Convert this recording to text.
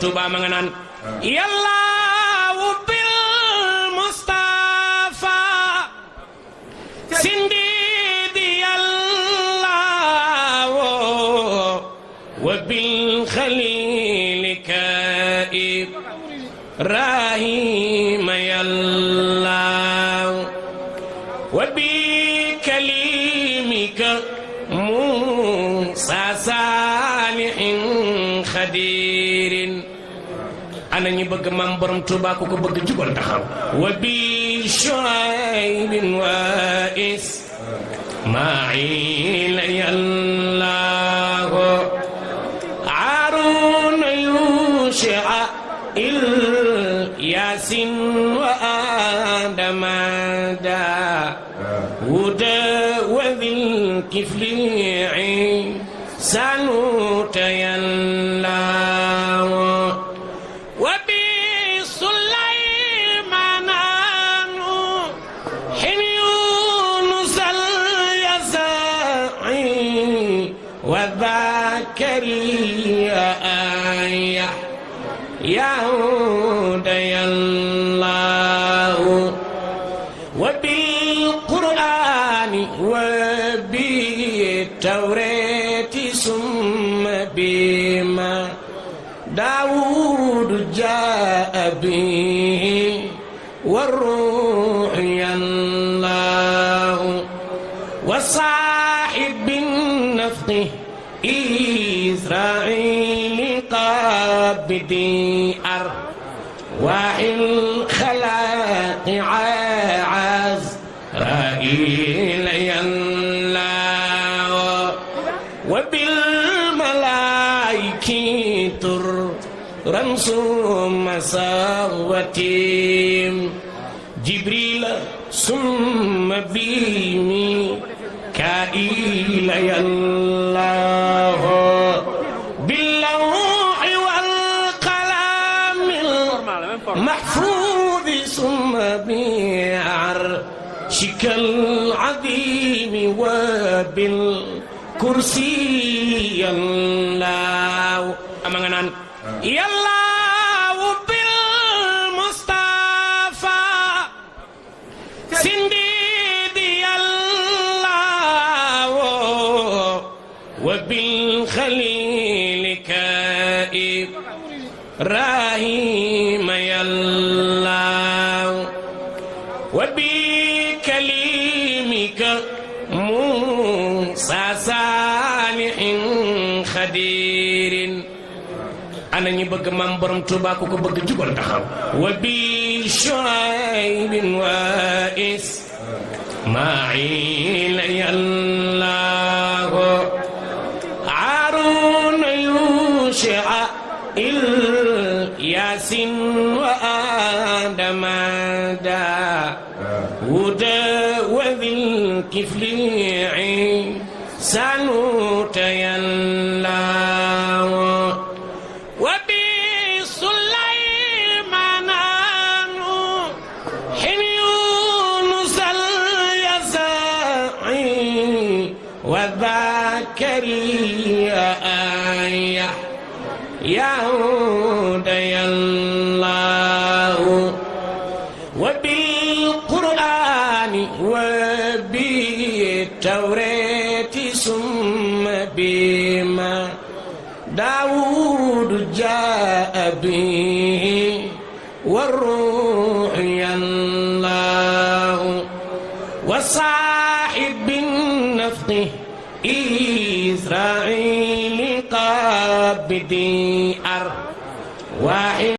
Tuba ma nga naan yàlla bil Mustafa sindi di yàlla wa bil Khalilika Ibrahima yàlla wa bi kalimika Musa salihin khadirin. ana ñi bëgg maam borom Tuuba ku ko bëgg jugal taxaw wa bi Shuaybin wa Ismail yallahu Harun Yusha Yasin wa Adama Dawud wa dhil kifli Sanut yallahu وذاكريا يهود الله وبالقرآن وبالتوراة ثم بما داود جاء به والروح الله وصاحب النفط إسرائيل قابدي أرواح الخلاق عزرائيل يلا وبالملائكة رمسوم مساوتهم جبريل ثم بميكائيل يالله باللوح والقلم المحفوظ ثم بعرشك العظيم وبالكرسي يالله أمانان يالله بالمصطفى سندي وبالخليلك إبراهيم يالله وبكلمك موسى صالح خدير ana ñi bëgg maam borom Tuuba ku ko bëgg jugal taxaw wa bi Shuaybin wa Ismail yallahu Harun Yusha Yasin wa Adama Dawud wa dhil kifli Sanut yallahu وذاكريا يهود الله وبالقرآن وبالتوراة ثم بما داود جاء به والروح الله وصاحب النفط إسرائيل قابدي